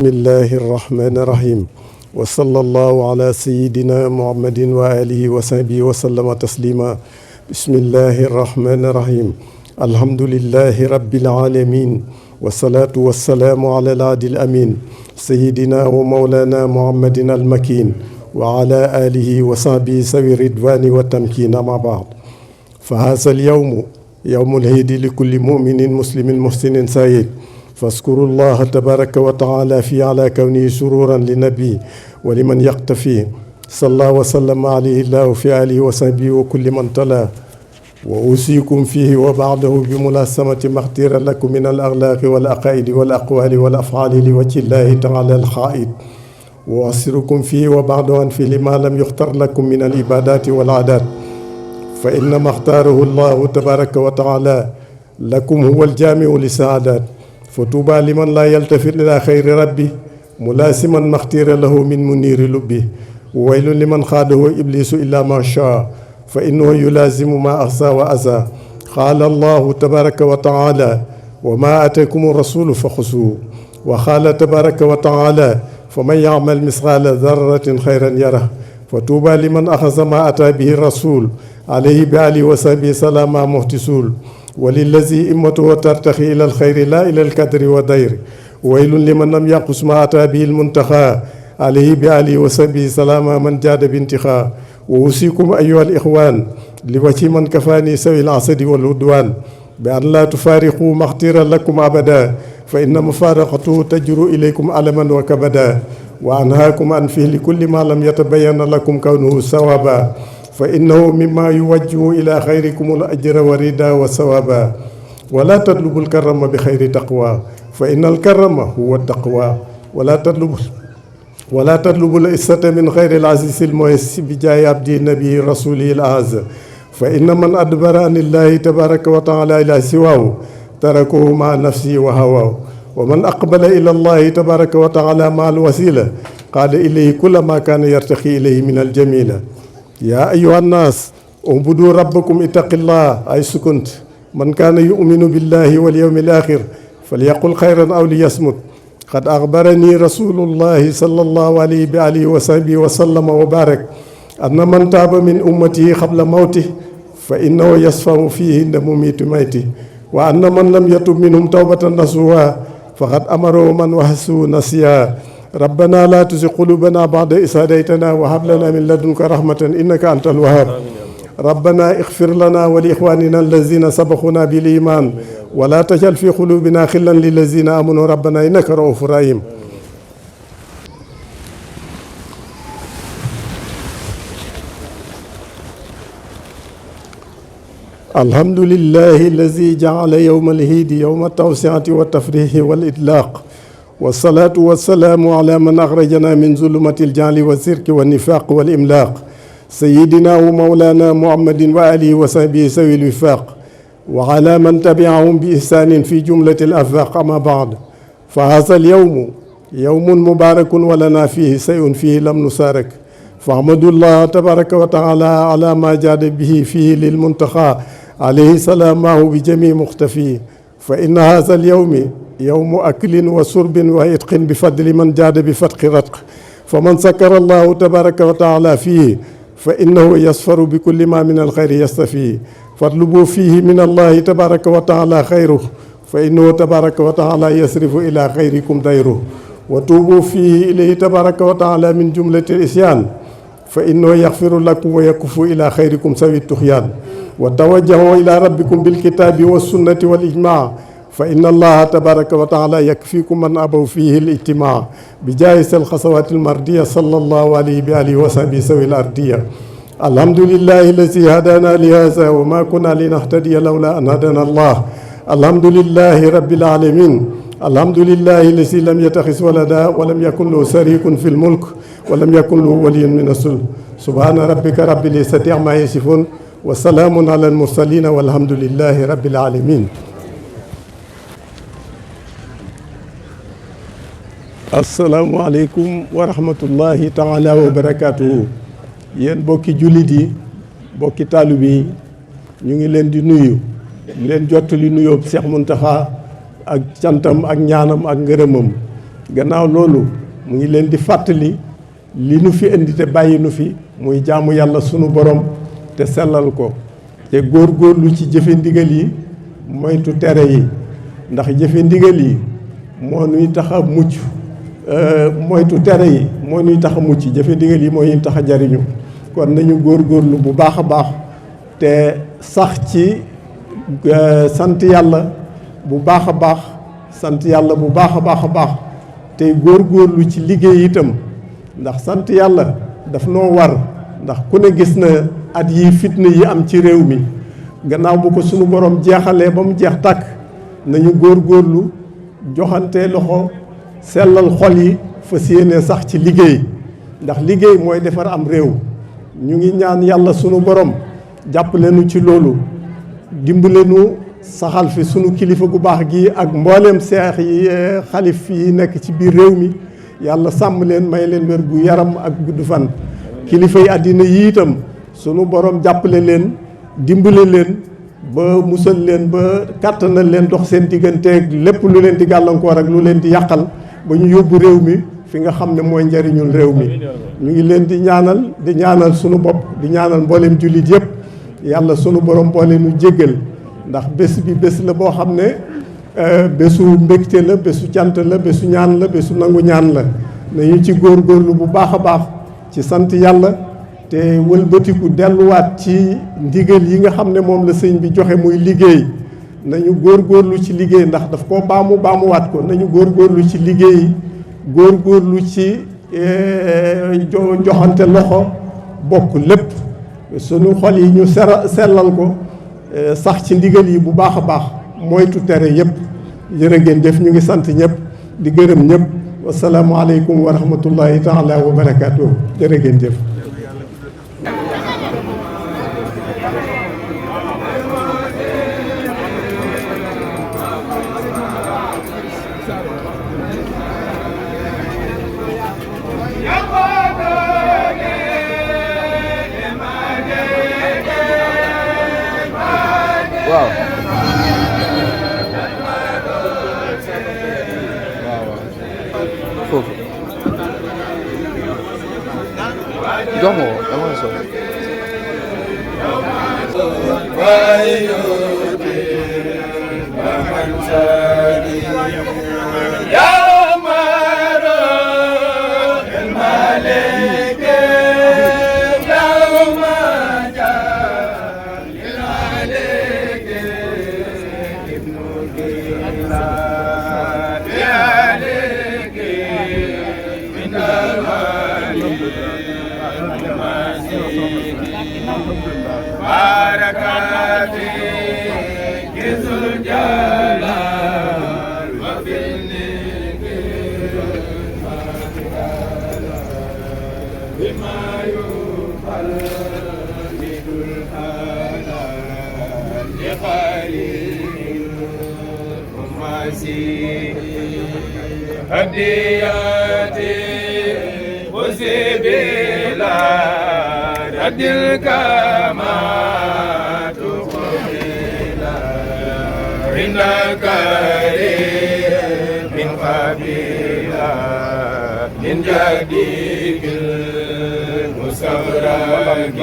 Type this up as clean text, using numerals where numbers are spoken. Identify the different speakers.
Speaker 1: bismillahi irrahmani irrahim wa sallallahu ala sayidina muhammadin wa alihi wa sahbihi wa sallama taslima bismillahi irrahmani irrahim alhamdulillahi rabbil alamin wasalaatu wasalaamu ala al-aadi al-amin sayidina wa mawlana muhammadin al-makin wa ala alihi wa sahbihi sawi ridwani wa tamkin ama baad fa haza al-yawmu yawmul hiidi li kulli muminin muslimin muhsinin saayid فاذكروا الله تبارك وتعالى في على كونه سرورا لنبي ولمن يقتفي صلى وسلم عليه الله في آله وصحبه وكل من تلا وأوصيكم فيه وبعده بملاسمة ما اختير لكم من الأخلاق والعقائد والأقوال والأفعال لوجه الله تعالى الخائد وأسركم فيه وبعده عن فعل ما لم يختر لكم من العبادات والعادات فإنما اختاره الله تبارك وتعالى لكم هو الجامع للسعادات فطوبى لمن لا يلتفت إلى خير ربه ملاسما ما اختير له من منير لبه وويل لمن خاده إبليس إلا ما شاء فإنه يلازم ما أخزى وأذى قال الله تبارك وتعالى وما أتاكم الرسول فخذوه وقال تبارك وتعالى فمن يعمل مثقال ذرة خيرا يره فطوبى لمن أخذ ما أتى به الرسول عليه بآله وصحبه سلام مهتسول وللذي إمته ترتخي إلى الخير لا إلى الكدر ودير ويل لمن لم يقص ما أتى به المنتخى عليه بآله وصحبه سلام من جاد بانتخاء وأوصيكم أيها الإخوان لوجه من كفاني سوي العصد والعدوان بأن لا تفارقوا ما اختير لكم أبدا فإن مفارقته تجر إليكم ألما وكبدا وأنهاكم عن فعل كل ما لم يتبين لكم كونه ثوابا فإنه مما يوجه إلى خيركم الأجر والرضا والثوابا ولا تطلبوا الكرم بخير تقوى فإن الكرم هو التقوى ولا تطلبوا العزة من خير العزيز المؤسس بجاه عبد النبي رسوله الأعز فإن من أدبر عن الله تبارك وتعالى إلى سواه تركه مع نفسه وهواه ومن أقبل إلى الله تبارك وتعالى مع الوسيلة قال إليه كل ما كان يرتقي إليه من الجميلة يا أيها الناس اعبدوا ربكم اتقوا الله حيث كنت من كان يؤمن بالله واليوم الآخر فليقل خيرا أو ليصمت قد أخبرني رسول الله صلى الله عليه وآله وصحبه وسلم وبارك أن من تاب من أمته قبل موته فإنه يصفى فيه عند مميت ميته وأن من لم يتب منهم توبة نصوحا فقد أمره من وحسه نسيا ربنا لا تزغ قلوبنا بعد إذ هديتنا وهب لنا من لدنك رحمة إنك أنت الوهاب ربنا اغفر لنا ولإخواننا الذين سبقونا بالإيمان ولا تجعل في قلوبنا غلا للذين آمنوا ربنا إنك رؤوف رحيم الحمد لله الذي جعل يوم العيد يوم التوسعة والتفريح والإطلاق والصلاة والسلام على من أخرجنا من ظلمة الجهل والشرك والنفاق والإملاق سيدنا ومولانا محمد وآله وصحبه سوي الوفاق وعلى من تبعهم بإحسان في جملة الآفاق أما بعد فهذا اليوم يوم مبارك ولنا فيه شيء فيه لم نشارك فاحمدوا الله تبارك وتعالى على ما جاد به فيه للمنتخى عليه سلامه بجميع مختفيه فإن هذا اليوم يوم أكل وشرب وعتق بفضل من جاد بفتق رتق فمن سكر الله تبارك وتعالى فيه فإنه يصفر بكل ما من الخير يستفيه فاطلبوا فيه من الله تبارك وتعالى خيره فإنه تبارك وتعالى يصرف إلى خيركم ديره وتوبوا فيه إليه تبارك وتعالى من جملة الإسيان فإنه يغفر لكم ويكف إلى خيركم سوي الطغيان وتوجهوا إلى ربكم بالكتاب والسنة والإجماع فإن الله تبارك وتعالى يكفيكم من أبوا فيه الاجتماع بجائز الخصوات المردية صلى الله عليه وآله وصحبه سوي الأرضية الحمد لله الذي هدانا لهذا وما كنا لنهتدي لولا أن هدانا الله الحمد لله رب العالمين الحمد لله الذي لم يتخذ ولدا ولم يكن له شريك في الملك ولم يكن له ولي من الذل سبحان ربك رب العزة عما يصفون وسلام على المرسلين والحمد لله رب العالمين asalaamaaleykum wa rahmatullahi taala wa barakaatuhu yéen bokki jullit yi bokki taalibe yi ñu ngi leen di nuyu leen jottali nuyoo Cheikh Mountakha ak cantam ak ñaanam ak ngërëmam gannaaw loolu mu ngi leen di fàttali li nu fi indi te bàyyi nu fi muy jaamu yàlla sunu borom te sellal ko te góorgóorlu ci jëfe ndigal yi moytu tere yi ndax jëfe ndigal yi moo nuy tax a mucc moytu tere yi moo nuy tax a mucc jëfe ndigal yi moo ñuy tax a jariñu kon nañu góorgóorlu bu baax a baax te sax ci sant yàlla bu baax a baax sant yàlla bu baax a baax a baax tey góorgóorlu ci liggéey itam ndax sant yàlla daf noo war ndax ku ne gis na at yi fitna yi am ci réew mi gannaaw bu ko sunu borom jeexalee ba mu jeex tàkk nañu góorgóorlu joxante loxo sellal xol yi fas yéene sax ci liggéey ndax liggéey mooy defar am réew ñu ngi ñaan yàlla sunu borom jàppale nu ci loolu dimbale nu saxal fi sunu kilifa gu baax gi ak mbooleem seex yi xalif yi nekk ci biir réew mi yàlla sàmm leen may leen wér gu yaram ak gudd fan kilifa yi àddina yi itam sunu borom jàppale leen dimbale leen ba musal leen ba kàttanal leen dox seen digganteeg lépp lu leen di gàllankoor ak lu leen di yàqal ba ñu yóbbu réew mi fi nga xam ne mooy njariñul réew mi ñu ngi leen di ñaanal sunu bopp di ñaanal mbooleem jullit yëpp yàlla sunu borom boole nu jéggal ndax bés bi bés la boo xam ne bésu mbégte la bésu cant la bésu ñaan la bésu nangu ñaan la nañu ci góorgóorlu bu baax a baax ci sant yàlla te wëlbatiku delluwaat ci ndigal yi nga xam ne moom la sëñ bi joxe muy liggéey nañu góorgóorlu ci liggéey ndax daf koo baamuwaat ko nañu góorgóorlu ci liggéey góorgóorlu ci joxante loxo bokk lépp sunu xol yi ñu sellal ko sax ci ndigal yi bu baax a baax moytu tere yëpp jërë ngeen jëf ñu ngi sant ñëpp di gërëm ñëpp wasalaamualeykum wa rahmatullahi taala wa barakaatu jërë ngeen jëf.
Speaker 2: waaw foofu jox ma ko dama so
Speaker 3: هدياتي وسبيلا ردك ما تقبلا إنك من قبيلا من جديد المستغرق